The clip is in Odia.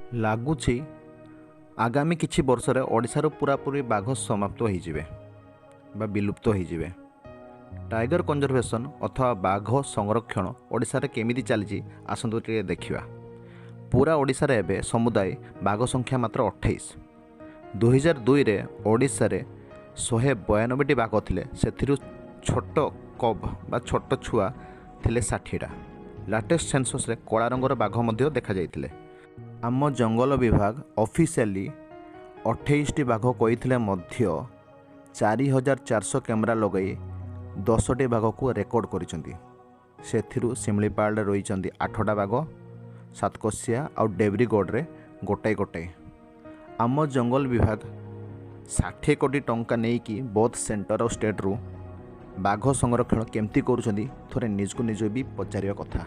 ଲାଗୁଛି ଆଗାମୀ କିଛି ବର୍ଷରେ ଓଡ଼ିଶାରୁ ପୂରାପୂରି ବାଘ ସମାପ୍ତ ହୋଇଯିବେ ବା ବିଲୁପ୍ତ ହୋଇଯିବେ। ଟାଇଗର କନଜରଭେସନ୍ ଅଥବା ବାଘ ସଂରକ୍ଷଣ ଓଡ଼ିଶାରେ କେମିତି ଚାଲିଛି, ଆସନ୍ତୁ ଟିକେ ଦେଖିବା। ପୁରା ଓଡ଼ିଶାରେ ଏବେ ସମୁଦାୟ ବାଘ ସଂଖ୍ୟା ମାତ୍ର 28। 2002ରେ ଓଡ଼ିଶାରେ 192ଟି ବାଘ ଥିଲେ, ସେଥିରୁ ଛୋଟ କବ୍ ବା ଛୋଟ ଛୁଆ ଥିଲେ 60ଟା। ଲାଟେଷ୍ଟ ସେନ୍ସସ୍ରେ କଳା ରଙ୍ଗର ବାଘ ମଧ୍ୟ ଦେଖାଯାଇଥିଲେ। ଆମ ଜଙ୍ଗଲ ବିଭାଗ ଅଫିସିଆଲି 28ଟି ବାଘ କହିଥିଲେ ମଧ୍ୟ 4400 କ୍ୟାମେରା ଲଗାଇ 10ଟି ବାଘକୁ ରେକର୍ଡ଼ କରିଛନ୍ତି। ସେଥିରୁ ଶିମିଳିପାଳରେ ରହିଛନ୍ତି 8ଟା ବାଘ, ସାତକୋଶିଆ ଆଉ ଡେବ୍ରିଗଡ଼ରେ ଗୋଟାଏ ଗୋଟାଏ। ଆମ ଜଙ୍ଗଲ ବିଭାଗ 60 କୋଟି ଟଙ୍କା ନେଇକି ବୋଥ୍ ସେଣ୍ଟର ଆଉ ଷ୍ଟେଟ୍ରୁ ବାଘ ସଂରକ୍ଷଣ କେମିତି କରୁଛନ୍ତି, ଥରେ ନିଜକୁ ନିଜ ବି ପଚାରିବା କଥା।